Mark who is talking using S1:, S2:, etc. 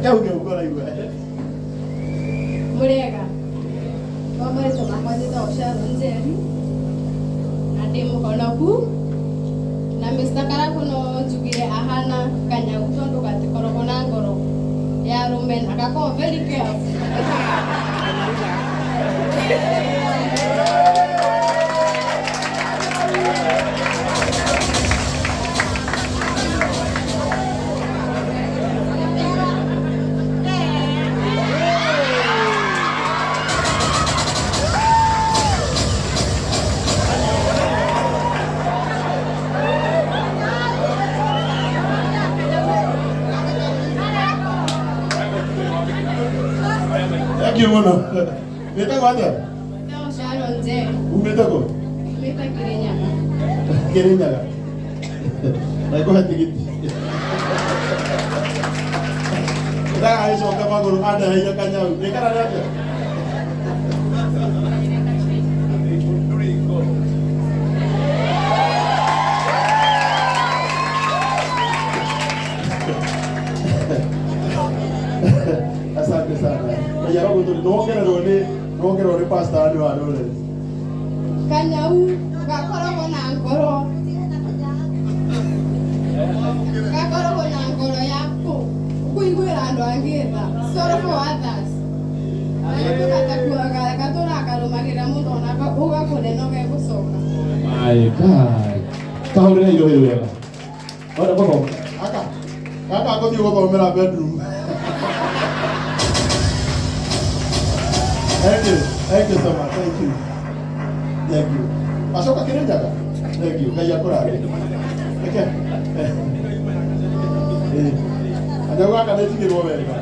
S1: Reke uge ũguo ũraigua.
S2: Mũrĩega. Kwa marĩtwa makwa njĩtagwo Sharon Njeri na ndĩ mũhonoku na Mr. Karaku no njugire ahana kanyau tondũ gatikoragwo na ngoro ya rũmena, gakoragwo very careful.
S1: Thank you mũno. Wĩtagwo atĩa?
S2: Njĩtagwo Sharon Njeri.
S1: Umĩte kũ?
S2: Umĩte Kĩrĩnyaga.
S1: Kĩrĩnyaga. Na ngũhe tigiti. Ndagagĩcoka magũrũ andeheire kanyau. Nĩ kana nĩ atĩa? Asante sana. Ngai arogũtũri nĩwongererwo nĩ nĩwongererwo nĩ pastor nĩ wa Lawrence.
S2: Kanyau gakoragwo na ngoro gakoragwo na ngoro ya kũiguĩra andũ angĩ tha, sorrow for others. Na nĩkĩo gatakuaga gatũraga karũmagĩrĩra mũndũ ona ũgakũne no gegũcoka.
S3: My God. Kahũrĩre irohĩ wega. Ona gũthoma.
S1: Aka gaka ngũthiĩ gũthomera bedroom. Thank you. Thank you so much. Thank you. Thank you. Acoka Kĩrĩnyaga. Thank you. Ngai akũrathime. Reke. Kanyau gaka nĩ njigĩrwo wega.